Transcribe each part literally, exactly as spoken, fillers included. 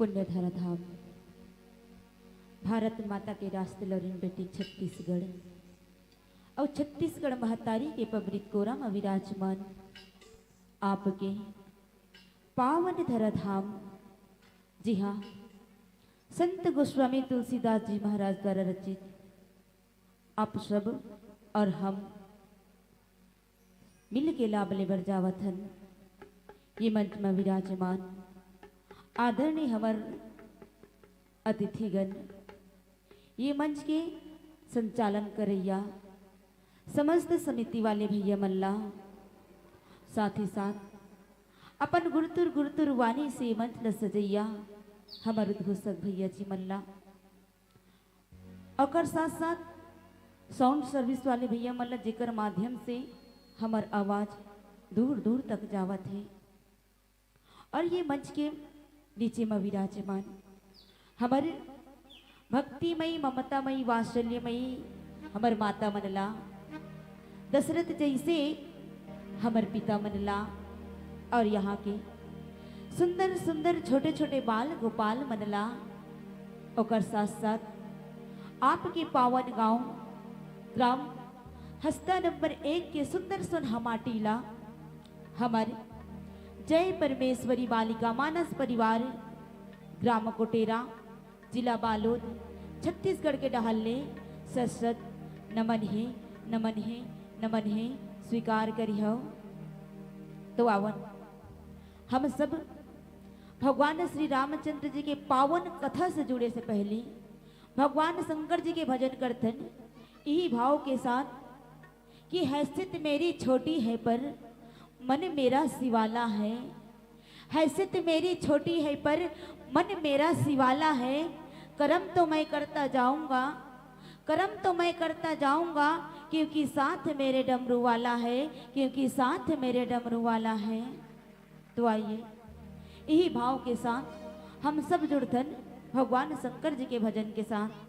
धराधाम, भारत माता के राज दुलरिन बेटी छत्तीसगढ़, अउ छत्तीसगढ़ महतारी के पवित्र कोरा म विराजमान आपके पावन धराधाम, जी हाँ, संत गोस्वामी तुलसीदास जी महाराज द्वारा रचित आप सब और हम मिल के लाभ लेबर जावत हन। ये मंच में विराजमान आदरणीय हमर अतिथिगण, ये मंच के संचालन करैया समस्त समिति वाले भैया मन ला, साथ ही साथ अपन गुरतुर गुरतुर वाणी से मंच ल सजैया हमर उद्घोषक भैया जी मन ला, ओकर साथ साथ साउंड सर्विस वाले भैया मन ला, जेकर माध्यम से हमर आवाज दूर दूर तक जावत हे। और ये मंच के नीचे में विराजमान हमर भक्तिमयी, ममतामयी, वात्सल्यमयी हमर माता मन ला, दशरथ जैसे हमर पिता मन ला, और यहाँ के सुंदर सुंदर छोटे छोटे बाल गोपाल मन ला, ओकर साथ साथ आपके पावन गांव ग्राम हस्ता नंबर एक के सुंदर सोनहा माटी ला हमर जय परमेश्वरी बालिका मानस परिवार, ग्राम कोटेरा, जिला बालोद, छत्तीसगढ़ के डहार ले सत सत नमन हे, नमन हे, नमन हे, स्वीकार करिहव। तो आवन, हम सब भगवान श्री रामचंद्र जी के पावन कथा से जुड़े से पहले भगवान शंकर जी के भजन करथन, यही भाव के साथ कि हैसियत मेरी छोटी है पर मन मेरा शिवाला है। हैसियत मेरी छोटी है पर मन मेरा शिवाला है। कर्म तो मैं करता जाऊंगा, कर्म तो मैं करता जाऊंगा, क्योंकि साथ मेरे डमरू वाला है, क्योंकि साथ मेरे डमरू वाला है। तो आइए, यही भाव के साथ हम सब जुड़थन भगवान शंकर जी के भजन के साथ।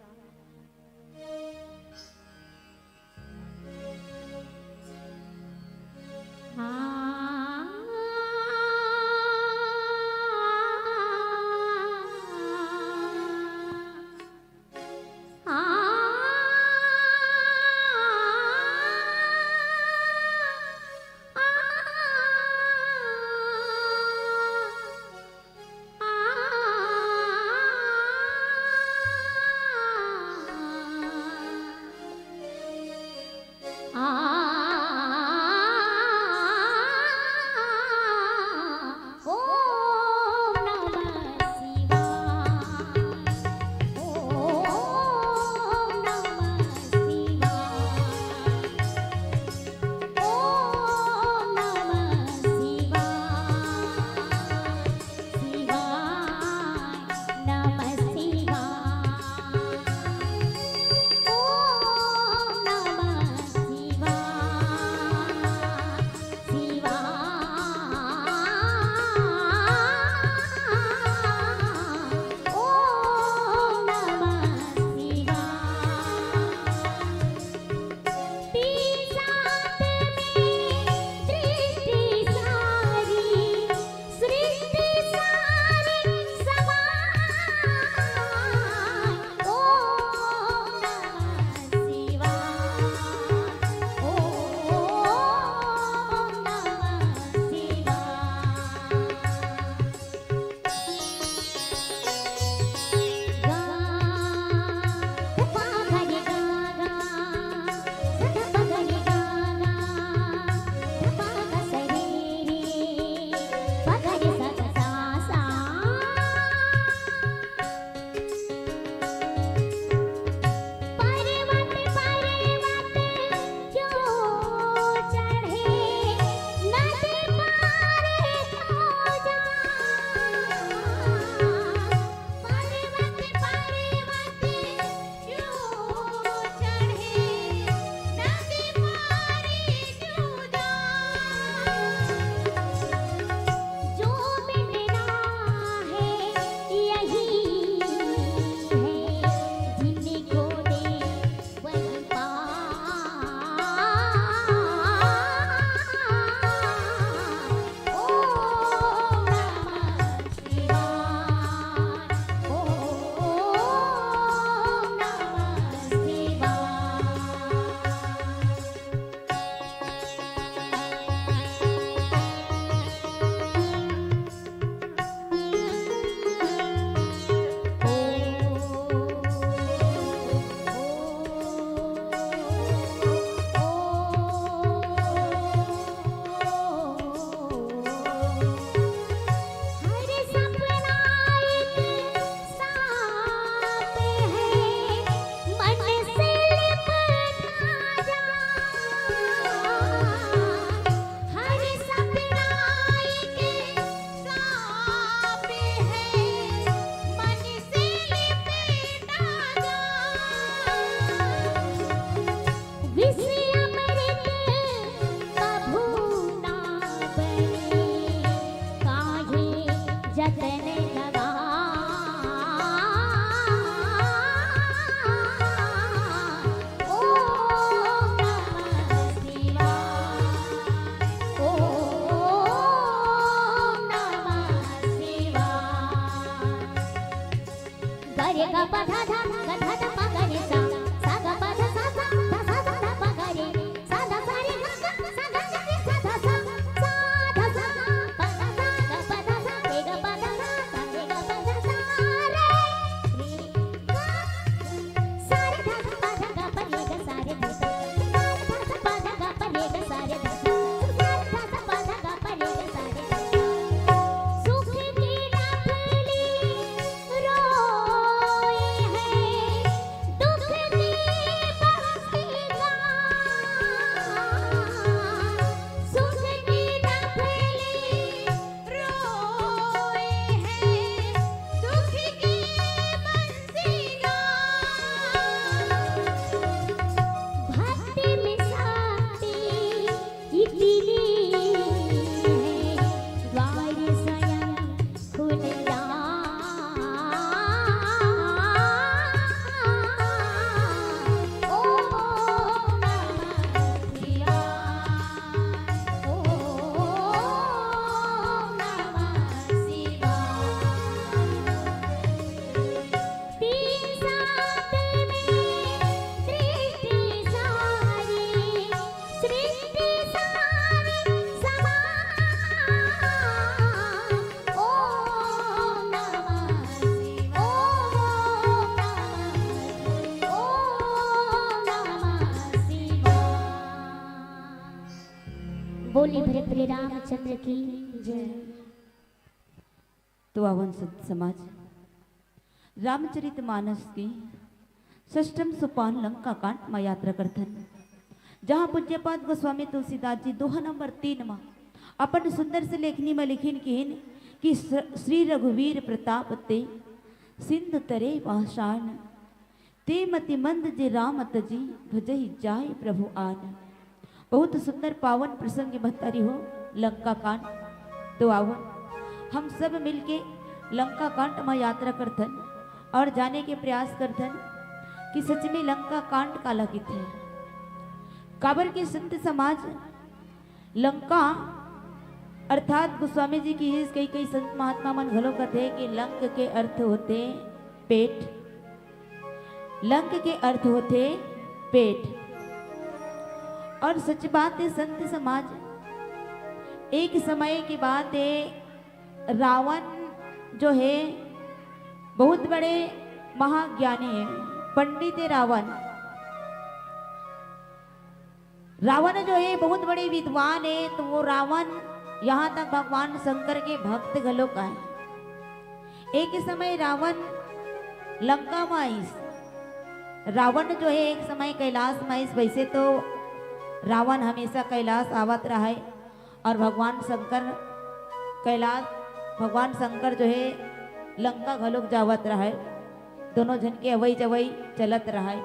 बोली भरे भरे रामचंद्र की जय। तो आवन संत समाज, रामचरित मानस के षष्ठम सोपान लंका कांड म यात्रा करथन, जहाँ पूज्यपाद गोस्वामी तुलसीदास जी दोहा नंबर तीन म अपन सुंदर से लेखनी म लिखिन किहिन कि श्र-, श्री रघुवीर प्रताप ते सिंधु तरे पाषाण, ते मति मंद जे राम तजी भजहि जाय प्रभु आन। बहुत सुंदर पावन प्रसंग महतारी हो लंका कांड। तो आवो हम सब मिलके लंका कांड म यात्रा करथन और जाने के प्रयास करथन कि सच में लंका कांड काला किथे। काबर के संत समाज लंका अर्थात गोस्वामी जी की ही कई कई संत महात्मा मन घलो कथे कि लंक के अर्थ होते पेट, लंक के अर्थ होते पेट। और सच बात है संत समाज, एक समय की बात है, रावण जो है बहुत बड़े महाज्ञानी है, पंडित है रावण। रावण जो है बहुत बड़े विद्वान है, तो वो रावण यहाँ तक भगवान शंकर के भक्त घलोक आए। एक समय रावण लंका में आइस। रावण जो है एक समय कैलाश में आइस। वैसे तो रावण हमेशा कैलाश आवत रहा है और भगवान शंकर कैलाश, भगवान शंकर जो है लंका घलोक जावत रहा है। दोनों झन के अवई जवई चलत रहय।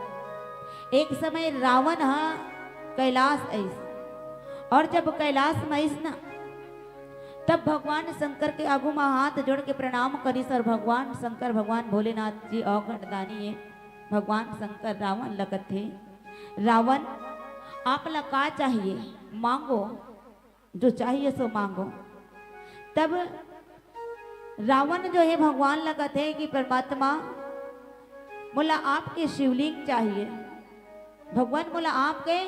एक समय रावण ह कैलाश आइस, और जब कैलाश में आइस ना, तब भगवान शंकर के आगू म हाथ जोड़ के प्रणाम करिस, और भगवान शंकर, भगवान भोलेनाथ जी अवघट दानी है, भगवान शंकर रावण ल कथे, "रावण, आप ला का चाहिए, मांगो।" जो चाहिए सो मांगो। तब रावण जो है भगवान ला कथे कि परमात्मा, मोला आपके शिवलिंग चाहिए, भगवान मोला आपके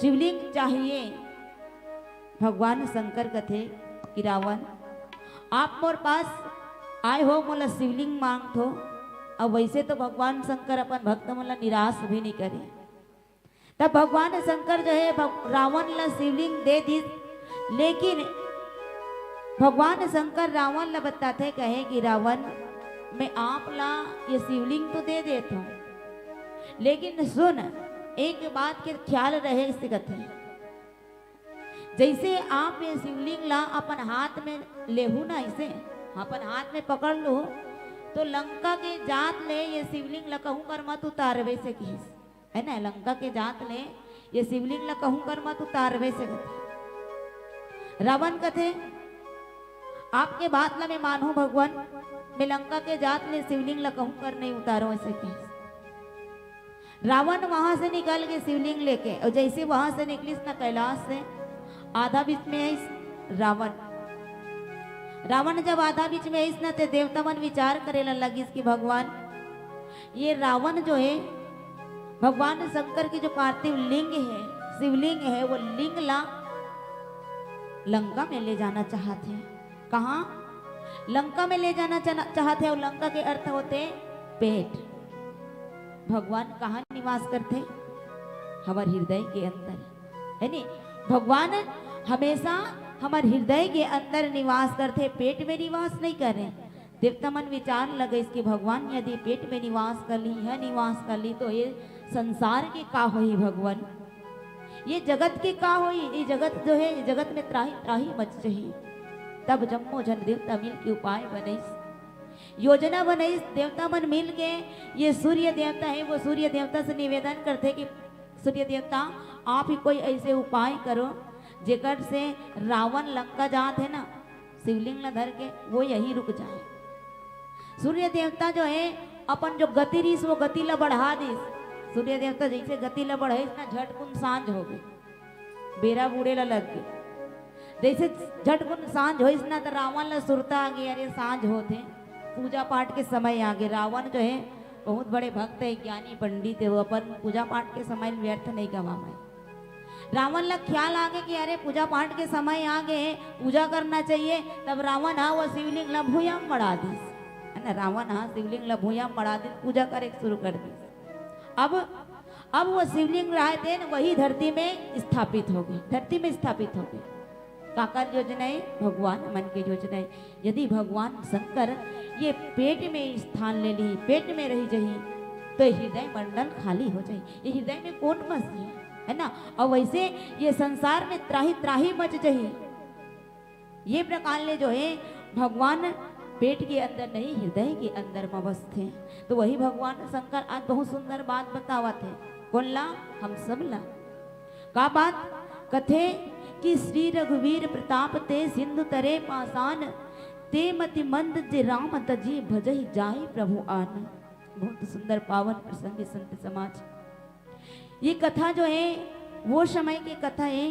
शिवलिंग चाहिए। भगवान शंकर कथे कि रावण, आप मोर पास आए हो, मोला शिवलिंग मांगथो। अब वैसे तो भगवान शंकर अपन भक्त मन ला निराश भी नहीं करे। तब भगवान शंकर जो है भग-, रावण ला शिवलिंग दे दिस, लेकिन भगवान शंकर रावण ला बताथे, कहे कि रावण, मैं आप ला ये शिवलिंग तो दे देत हूँ, लेकिन सुन, एक बात के ख्याल रहे, इसे कथे, जैसे आप ये शिवलिंग ला अपन हाथ में लेहू ना, इसे अपन हाथ में पकड़ लू, तो लंका के जात ले ये शिवलिंग ला कहूँ कर मत उतारबे से किहिस। है ना, लंका के जात ले ये शिवलिंग ला कहूँ कर मत उतारबे से कथे। रावण कथे, आपके बात ला मैं मानहूँ भगवान, मैं लंका के जात ले शिवलिंग ला कहूँ कर नहीं उतारो ऐसे कहे। रावण वहां से निकल के शिवलिंग लेके, और जैसे वहां से निकलिस ना कैलाश से, आधा बीच में आइस रावण। रावण जब आधा बीच में आइस ना, ते देवता मन विचार करे ला लगिस कि भगवान, ये रावण जो है, भगवान शंकर की जो पार्थिव लिंग है, शिवलिंग है, वो लिंग ला लंका में ले जाना चाहत है। कहाँ? लंका में ले जाना चाहत है। और लंका के अर्थ होते पेट। भगवान कहाँ निवास करते? हमार हृदय के अंदर, है नी? भगवान हमेशा हमार हृदय के अंदर निवास करते, पेट में निवास नहीं करे। देवता मन विचार लगे इसके, भगवान यदि पेट में निवास कर ली, यह निवास कर ली, तो ये संसार के का होही भगवान? ये जगत के का होही? ये जगत जो है, ये जगत में त्राही त्राही मच जही। तब जम्मो जन देवता मिल के उपाय बनइस, योजना बनइस। देवता मन मिल के ये सूर्य देवता है, वो सूर्य देवता से निवेदन करते कि सूर्य देवता, आप ही कोई ऐसे उपाय करो जेकर से रावण लंका जात है ना, शिवलिंग ला धर के वो यही रुक जाए। सूर्य देवता जो है अपन जो गति रहिस वो गति ला बढ़ा दिस। सूर्य देवता जैसे गति ला बढ़ाइस ना, झटकुन सांझ हो गई, बेरा बूड़े ला लग गई। जैसे झटकुन सांझ होइस ना, तो रावण ला सुरता आ गई, अरे सांझ होत है, पूजा पाठ के समय आ गए। रावण जो है बहुत बड़े भक्त है, ज्ञानी पंडित है, वो अपन पूजा पाठ के समय व्यर्थ नहीं गवावे। रावण ला ख्याल आ गए कि अरे पूजा पाठ के समय आ गए, पूजा करना चाहिए। तब रावण हा वो शिवलिंग ला भूया में मड़ा दिस, है ना, रावण हा शिवलिंग ला भूया में मड़ा दिस, पूजा करे शुरू कर दिस। अब अब वो शिवलिंग रहे थे ना, वही धरती में स्थापित हो गए, धरती में स्थापित हो गए। काकर योजना है? भगवान मन के योजना है। यदि भगवान शंकर ये पेट में स्थान ले ली, पेट में रही जही, तो ये हृदय मंडल खाली हो जाए। ये हृदय में कौन बस है, है ना? और वैसे ये संसार में त्राही त्राही मच जही। ये प्रकार ले जो है भगवान पेट के अंदर नहीं, हृदय के अंदर में बसथे। तो वही भगवान शंकर आज बहुत सुंदर बात बतावत है। कौन ला? हम सब ला। का बात? कथे कि श्री रघुवीर प्रताप ते सिंधु तरे पासान, ते मति मंद जे राम तजी भजहि जाहि प्रभु आन। बहुत सुंदर पावन प्रसंग है संत समाज। ये कथा जो है वो समय की कथा है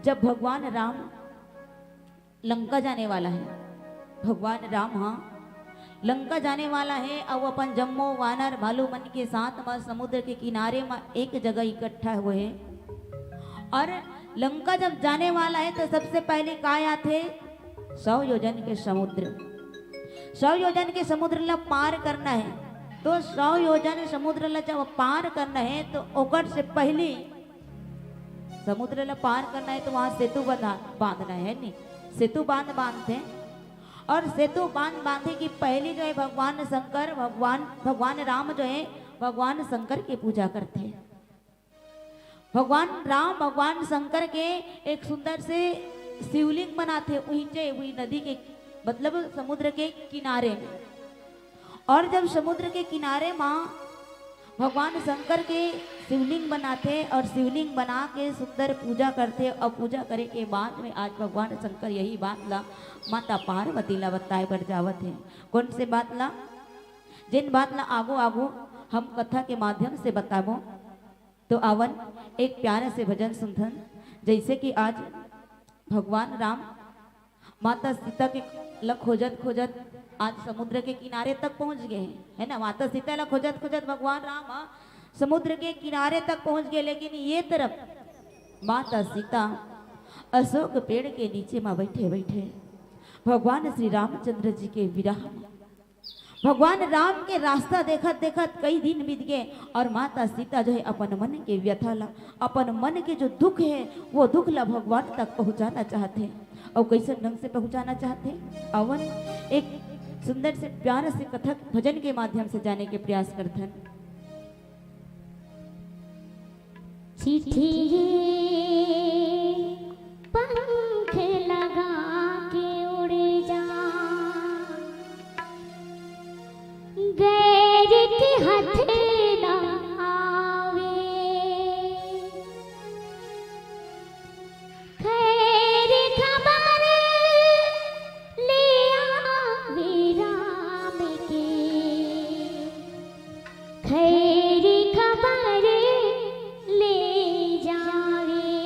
जब भगवान राम लंका जाने वाला है। भगवान राम, हाँ, लंका जाने वाला है। अब अपन जम्मो वानर भालू मन के साथ म समुद्र के किनारे म एक जगह इकट्ठा हुए हैं। और लंका जब जाने वाला है तो सबसे पहले काय आथे? सौ योजन के समुद्र। सौ योजन के समुद्र ला पार करना है। तो सौ योजन समुद्र ला जब पार करना है तो ओकर से पहले समुद्र ला पार करना है तो वहां सेतु बंधा, बांधना है, नहीं, सेतु बांध बांधते हैं। और सेतु बांध बांधे की पहली जो है भगवान शंकर, भगवान, भगवान राम जो है भगवान शंकर की पूजा करते हैं। भगवान राम भगवान शंकर के एक सुंदर से शिवलिंग बनाते, वहीं से, वही नदी के, मतलब समुद्र के किनारे में। और जब समुद्र के किनारे माँ भगवान शंकर के शिवलिंग बनाथे और शिवलिंग बना के सुंदर पूजा करथे और पूजा करे के बाद में आज भगवान शंकर यही बात ला माता पार्वती ला बताए बर जावत हे। कौन से बात ला? जिन बात ला आगो आगो हम कथा के माध्यम से बताबो। तो आवन एक प्यारे से भजन सुनथन, जैसे कि आज भगवान राम माता सीता के ल खोजत खोजत आज समुद्र के किनारे तक पहुंच गए हैं, है ना। माता सीता ल खोजत खोजत भगवान राम ह समुद्र के किनारे तक पहुंच गए, लेकिन ये तरफ माता सीता अशोक पेड़ के नीचे में बैठे बैठे भगवान श्री रामचंद्र जी के विरह में भगवान राम के रास्ता देखत देखत कई दिन बीत गए और माता सीता जो है अपन मन के व्यथा ला, अपन मन के जो दुख है, वो दुख ला भगवान तक पहुंचाना चाहते हैं। और कैसे ढंग से पहुंचाना चाहते हैं? अवन एक सुंदर से प्यार से कथक भजन के माध्यम से जाने के प्रयास करथन। चिट्ठी पंख लगा के उड़ जा, गैर के हाथ ना आवे। खैर खबर ले आवे राम के, खैर खबर ले जावे।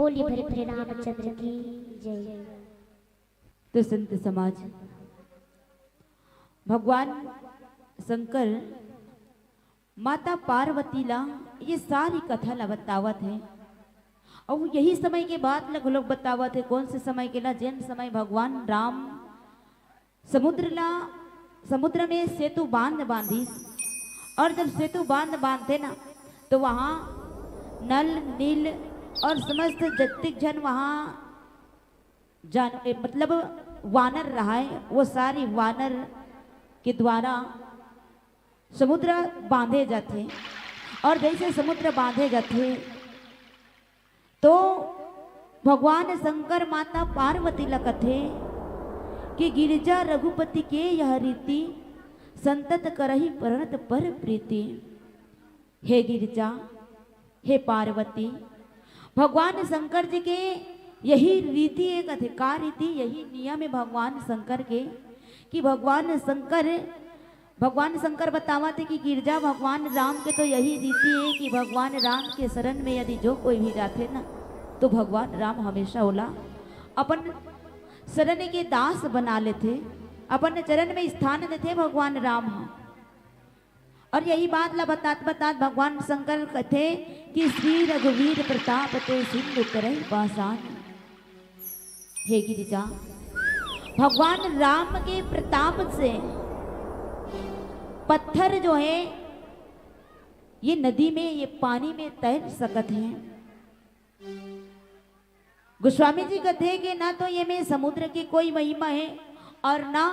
बोलिए भरे भरे रामचंद्र की जय। तो संत समाज, भगवान शंकर माता पार्वती ला ये सारी कथा ला बतावत हे, अउ यही समय के बात ला घलोक बतावत हे। कौन से समय के ला? जेन समय भगवान राम समुद्र ला, समुद्र में सेतु बांध बांधिस, और जब सेतु बांध बांधथे ना, तो वहाँ नल, नील और समस्त जतिक झन वहाँ जान, ए, मतलब वानर रहाय, वो सारी वानर के द्वारा समुद्र बांधे जाथे। और जैसे समुद्र बांधे जाथे, तो भगवान शंकर माता पार्वती ला कथे कि गिरिजा रघुपति के यह रीति, संतत करहि प्रणत पर प्रीति। हे गिरिजा, हे पार्वती, भगवान शंकर जी के यही रीति, एक अधिकार रीति, यही नियम हे भगवान शंकर के, कि भगवान शंकर, भगवान शंकर बतावत हे कि गिरिजा, भगवान राम के तो यही रीति हे कि भगवान राम के शरण में यदि जो कोई भी जाथे ना, तो भगवान राम हमेशा ओला अपन शरण के दास बना लेथे, अपन चरण में स्थान देथे भगवान राम ह। और यही बात ला बतात बतात भगवान शंकर कथे कि श्री रघुवीर प्रताप ते सिंधु करे पासान। हे गिरिजा, भगवान राम के प्रताप से पत्थर जो हे, ये नदी में, ये पानी में तैर सकत हे। गोस्वामी जी कथे कि ना तो ये में समुद्र की कोई महिमा हे और ना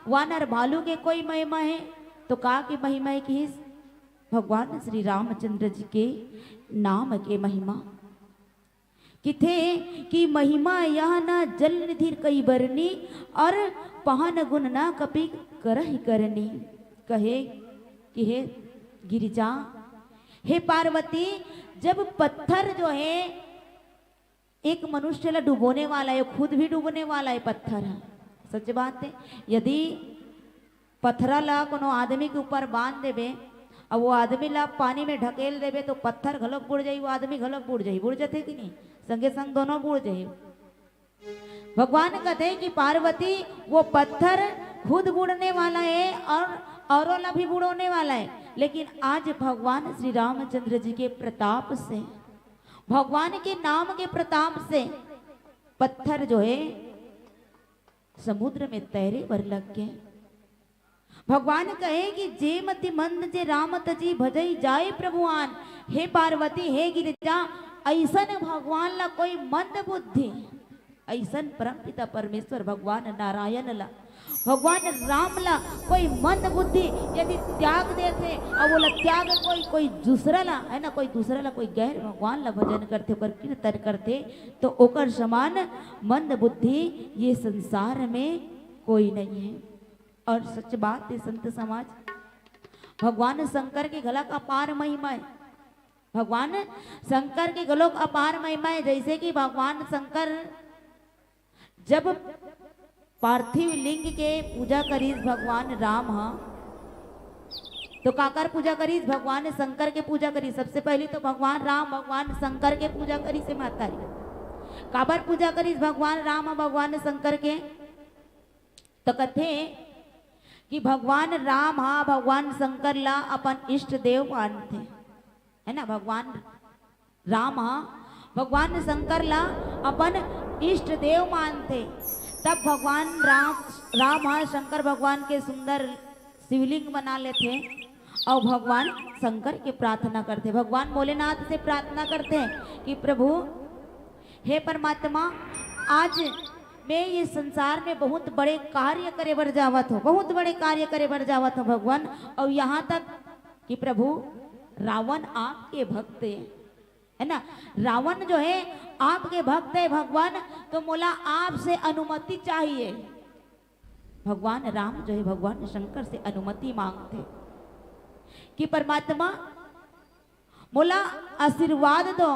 वानर भालू के कोई महिमा हे, तो का के महिमा हे? किहिस भगवान श्री रामचंद्र जी के नाम के महिमा। किथे कि महिमा यह ना जल निधि कई बरनी, और पहन गुण ना कपि करहि करनी। कहे कि हे गिरिजा, हे पार्वती, जब पत्थर जो हे एक मनुष्य ला डुबोने वाला हे, खुद भी डूबने वाला हे पत्थर ह। सच बात हे, यदि पथरा ला कोनो आदमी के ऊपर बांध देबे, अउ वो आदमी ला पानी में ढकेल देबे, तो पत्थर घलोक बुड़ जाही, वो आदमी घलोक बुड़ जाही, बुड़ जाथे कि नहीं? संगे संग दोनों बुड़ जाही। भगवान कथे कि पार्वती, वो पत्थर खुद बुड़ने वाला हे और औरों ला भी बुड़ोने वाला हे, लेकिन आज भगवान श्री रामचंद्र जी के प्रताप से, भगवान के नाम के प्रताप से पत्थर जो हे समुद्र में तैरे बर लग गे। भगवान कहे कि जे मति मंद जे राम तजी भजई जाय प्रभु आन। हे पार्वती, हे गिरिजा, अइसन भगवान ला कोई मंद बुद्धि, अइसन परमपिता परमेश्वर भगवान नारायण ला, भगवान राम ला कोई मंद बुद्धि यदि त्याग देथे, अउ ओला त्याग कोई, कोई दूसरा ला, हे ना, कोई दूसरा ला, कोई गैर भगवान ला भजन करथे, ओकर कीर्तन करथे, तो ओकर समान मंद बुद्धि ये संसार में कोई नहीं हे। और सच बात हे संत समाज, भगवान शंकर के घलोक अपार महिमा हे। भगवान शंकर के घलोक अपार महिमा हे। जैसे कि भगवान शंकर जब पार्थिव लिंग के पूजा करिस भगवान राम ह, तो काकर पूजा करिस? भगवान शंकर के पूजा करिस। सबसे पहली तो भगवान राम भगवान शंकर के पूजा करिस हे माता जी। काबर पूजा करिस भगवान राम ह भगवान शंकर के? तो कथे कि भगवान राम ह भगवान शंकर ला अपन इष्ट देव मानथे, हे ना? भगवान राम ह भगवान शंकर ला अपन इष्ट देव मानथे। तब भगवान राम, राम ह शंकर भगवान के सुंदर शिवलिंग बना लेथे अउ भगवान शंकर के प्रार्थना करथे, भगवान भोलेनाथ से प्रार्थना करथे कि प्रभु, हे परमात्मा, आज मैं ये संसार में बहुत बड़े कार्य करे बर जावत हों, बहुत बड़े कार्य करे बर जावत हों भगवान, अउ यहाँ तक कि प्रभु, रावण आपके भक्त हे, हे ना? रावण जो हे आपके भक्त हे भगवान, तो मोला आपसे अनुमति चाहिए। भगवान राम जो हे भगवान शंकर से अनुमति मांगथे कि परमात्मा, मोला आशीर्वाद दो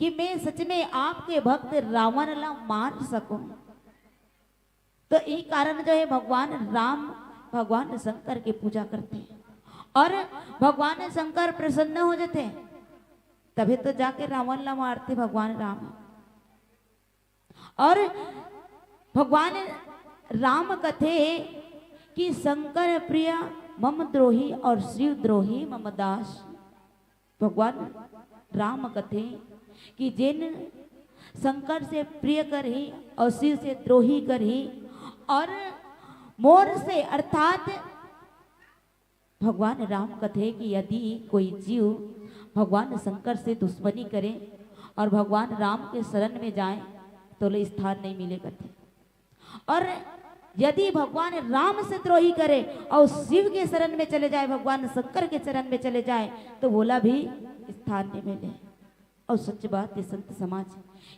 कि मैं सच में आपके भक्त रावण ला मार सकूं। तो यही कारण जो हे भगवान राम भगवान शंकर के पूजा करथे अउ भगवान शंकर प्रसन्न हो जाथे। तभे तो जाके रावण ला मारथे भगवान राम। और भगवान राम कथे कि शंकर प्रिय मम द्रोही और शिव द्रोही मम दास। भगवान राम कथे कि जेन शंकर से प्रिय करही और शिव से द्रोही करही और मोर से, अर्थात भगवान राम कथे कि यदि कोई जीव भगवान शंकर से दुश्मनी करे और भगवान राम के शरण में जाए, तो ले स्थान नहीं मिले कथे। और यदि भगवान राम से द्रोही करे और शिव के शरण में चले जाए, भगवान शंकर के चरण में चले जाए, तो वोला भी स्थान नहीं मिले। और सच बात है संत समाज,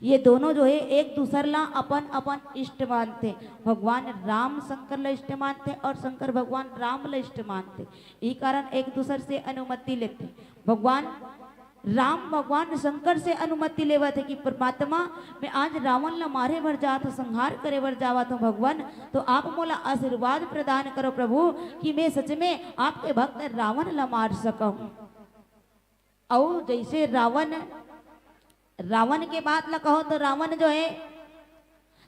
ये दोनों जो है एक दूसर ला अपन अपन इष्ट मानथे। भगवान राम शंकर ला इष्ट मानथे और शंकर भगवान राम ला इष्ट मानथे। ई कारण एक दूसर से अनुमति लेथे। भगवान राम भगवान शंकर से अनुमति लेवत हे कि परमात्मा, मैं आज रावण ला मारे बर जात हूँ, संहार करे बर जावत हूँ भगवान, तो आप मोला आशीर्वाद प्रदान करो प्रभु कि मैं सच में आपके भक्त रावण ला मार सकूँ। अउ जैसे रावण, रावण के बात ला कहो तो रावण जो है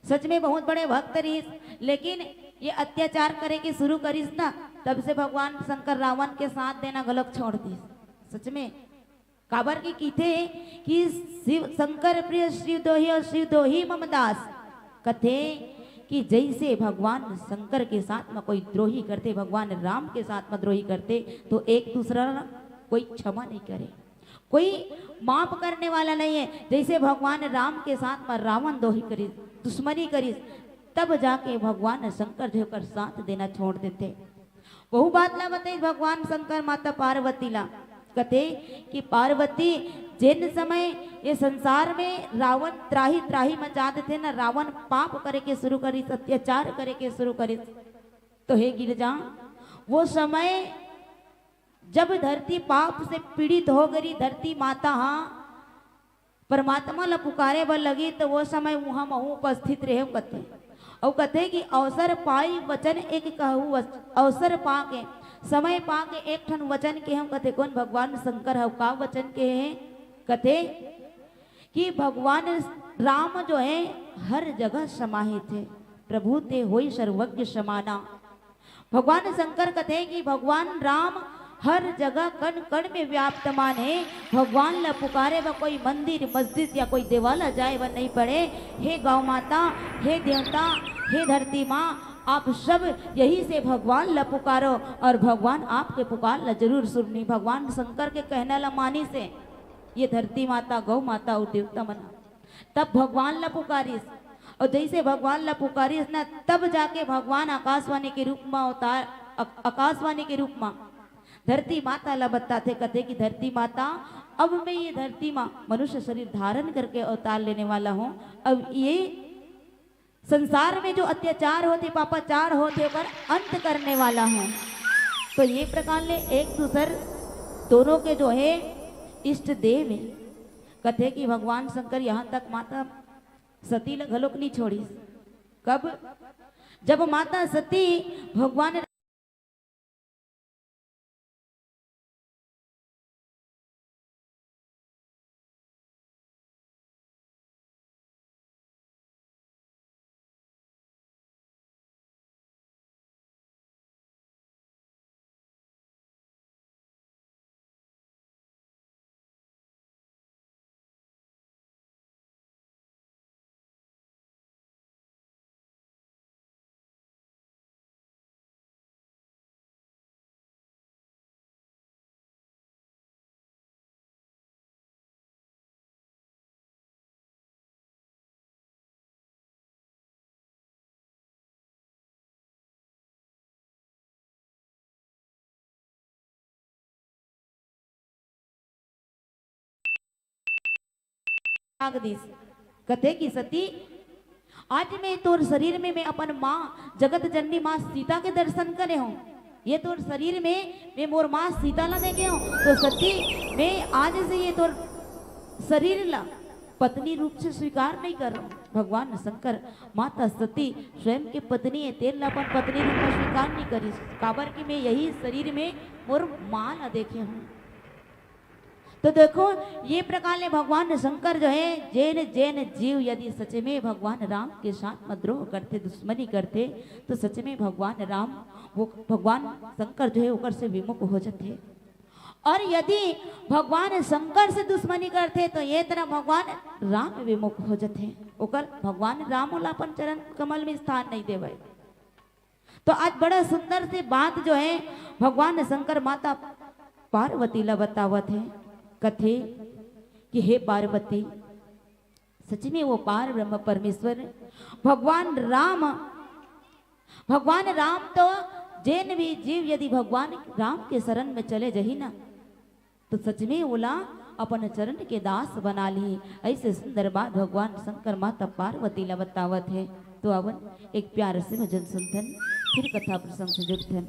सच में बहुत बड़े भक्त रहिस, लेकिन ये अत्याचार करे के शुरू करिस ना, तब से भगवान शंकर रावण के साथ देना घलोक छोड़ दिस। सच में, काबर के कहिथे कि शिव शंकर प्रिय शिव दोही और शिव दोही मम दास। कथे कि जैसे भगवान शंकर के साथ में कोई द्रोही करते, भगवान राम के साथ में द्रोही करते, तो एक दूसरा ना कोई क्षमा नहीं करे, कोई माफ करने वाला नहीं है। जैसे भगवान राम के साथ में रावण दोही करिस, दुश्मनी करिस, तब जाके भगवान शंकर जी ओकर साथ देना छोड़ देथे। वहू बात ला बताइस भगवान शंकर माता पार्वती ला, कथे कि पार्वती, जेन समय ये संसार में रावण त्राही त्राही मचा देथे ना, रावण पाप करे के शुरू करिस, अत्याचार करे के शुरू करिस, तो हे गिरजा, वो समय जब धरती पाप से पीड़ित हो गई, धरती माता हा परमात्मा ला पुकारे बर लगी, तो वो समय उहाँ महू उपस्थित रहे कथे। अउ कथे कि अवसर पाई वचन एक कहू वच-, अवसर पाके, समय पाके एक ठन वचन केहेंव कथे। कोन? भगवान शंकर ह का वचन केहे? कथे कि भगवान राम जो है हर जगह समाहित है, प्रभु ते होई सर्वज्ञ समाना। भगवान शंकर कथे कि भगवान राम हर जगह कण कण में व्याप्तमान है। भगवान ला पुकारे बर कोई मंदिर, मस्जिद या कोई देवाला जाए बर नहीं पड़े। हे गौ माता, हे देवता, हे धरती माँ, आप सब यही से भगवान ला पुकारो और भगवान आपके पुकार ला जरूर सुनही। भगवान शंकर के कहना ला मानिस हे ये धरती माता, गौ माता अउ देवता मन। तब भगवान ला पुकारिस, अउ जैसे भगवान ला पुकारिस ना, तब जाके भगवान आकाशवाणी के रूप में अवतार, अक-, आकाशवाणी के रूप में धरती माता ला बताथे, कथे कि धरती माता, अब मैं ये धरती में मनुष्य शरीर धारण करके अवतार लेने वाला हूँ। अब ये संसार में जो अत्याचार होथे, पापाचार होथे, ओकर अंत करने वाला हूँ। तो ये प्रकार ले एक दूसर दोनों के जो है इष्ट देव है। कथे कि भगवान शंकर यहाँ तक माता सती ल घलोक नहीं छोड़िस। कब? जब माता सती भगवान आग दिस। कथे कि सती, आज मैं तोर शरीर में मैं अपन माँ, जगत जननी माँ सीता के दर्शन करे हूँ। ये तोर शरीर में मैं मोर माँ सीता ला देखे हूँ। तो सती, मैं आज से ये तोर शरीर ला पत्नी रूप से स्वीकार नहीं कर रहा हूँ। भगवान शंकर माता सती स्वयं के पत्नी है, तेन ला अपन पत्नी रूप में स्वीकार नहीं करिस। काबर कि मैं यही शरीर में मोर माँ ला देखे हूँ। तो देखो, ये प्रकार ले भगवान शंकर जो है, जेन जेन जीव यदि सच में भगवान राम के साथ में द्रोह करथे, दुश्मनी करथे, तो सच में भगवान राम, वो भगवान शंकर जो है, ओकर से विमुख हो जथे। और यदि भगवान शंकर से दुश्मनी करथे, तो ये तरह भगवान राम विमुख हो जथे, ओकर भगवान राम ओला अपन चरण कमल में स्थान नहीं देवय। तो आज बड़ा सुंदर से बात जो है, भगवान शंकर माता पार्वती ला बतावत है, कथे कि हे पार्वती, सच में वो पार ब्रह्म परमेश्वर भगवान राम, भगवान राम तो जेन भी जीव यदि भगवान राम के शरण में चले जही ना, तो सच में ओला अपन चरण के दास बना ली। ऐसे सुंदर बात भगवान शंकर माता पार्वती ला बतावत है। तो आवन एक प्यार से भजन सुनथन, फिर कथा प्रसंग से जुड़थन।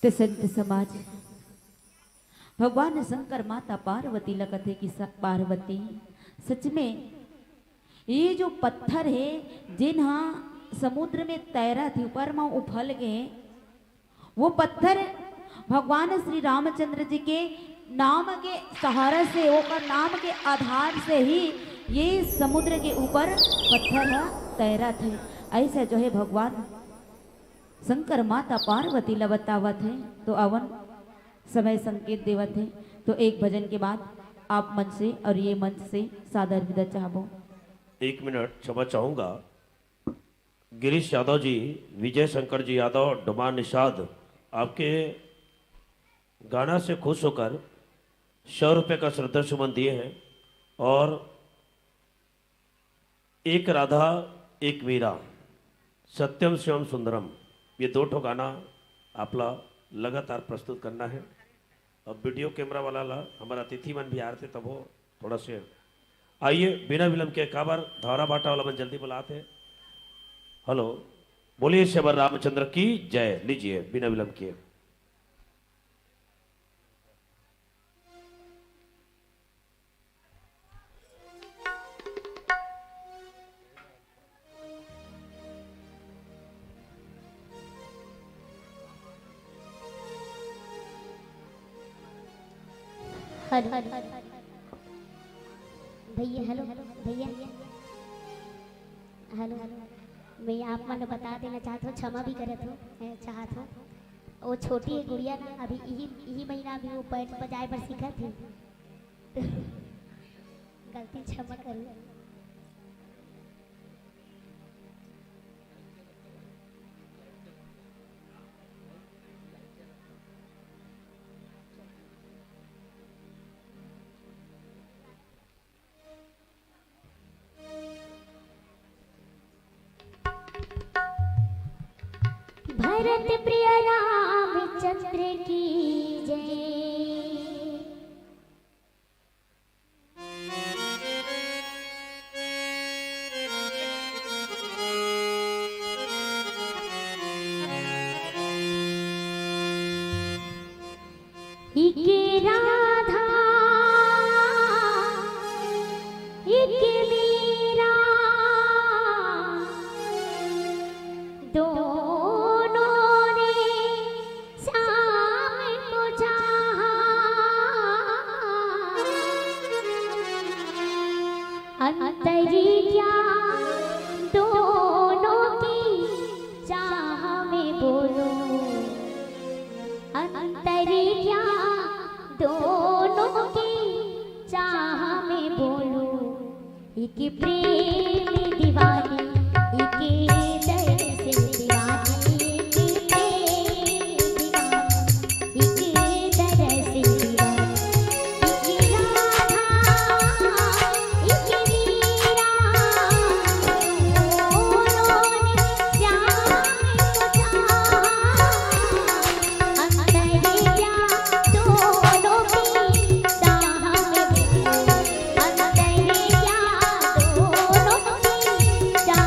तो संत समाज, भगवान शंकर माता पार्वती ल कथे कि स-, पार्वती, सच में ये जो पत्थर हे, जेन हा समुद्र में तैरत हे, ऊपर म उफल गे, वो पत्थर भगवान श्री रामचंद्र जी के नाम के सहारा से, ओकर नाम के आधार से ही ये समुद्र के ऊपर पत्थर ह तैरत हे। ऐसा जो है भगवान शंकर माता पार्वती ल बतावत हे, तो अवन समय संकेत देवत हे। तो एक भजन के बाद आप मन से और ये मंच से सादर विदा चाहबो। एक मिनट क्षमा चाहूंगा। गिरीश यादव जी, विजय शंकर जी यादव, डुमान निषाद, आपके गाना से खुश होकर सौ रुपये का श्रद्धा सुमन दिए हैं। और एक राधा, एक मीरा, सत्यम शिवम सुंदरम, ये दो ठो गाना आपला लगातार प्रस्तुत करना है। अब वीडियो कैमरा वाला ला हमारा अतिथि मन भी आ रहे थे, तब वो थोड़ा से आइए, बिना विलंब के काबर धारा बाटा वाला मन जल्दी बुलाते। हेलो, बोलिए शबर रामचंद्र की जय। लीजिए, बिना विलंब के। हेलो भैया, हेलो भैया, हेलो। मैं आप मन ल बता देना चाहत हूँ, क्षमा भी करत हूँ, मैं चाहत हूँ। वो छोटी है गुड़िया ना, अभी यही, यही महीना अभी वो पैड बजाए बर सीखत है। गलती क्षमा करूँ। भरत प्रिय रामचंद्र की जय। इके राधा, इके मीरा, दोनों ने श्याम को चाहा। अंतरी क्या दोनों की चाह में बोलूं, अंतरी क्या दोनों की चाह में बोलूं। एक प्रेम दीवानी, एक दर्द से दीवानी, एक प्रेम दीवानी, एक दर्द से दीवानी, एक राधा, एक मीरा, दोनों ने श्याम को चाहा। अंतरिया दोनों की चाह में, अंतरिया दोनों की चाह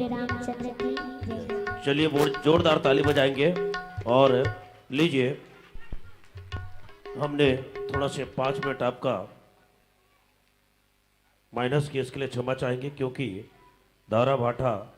रामचंद्र की जय। चलिए, बहुत जोरदार ताली बजाएंगे। और लीजिए, हमने थोड़ा से पाँच मिनट आपका माइनस किया, इसके लिए क्षमा चाहेंगे, क्योंकि दारा भाटा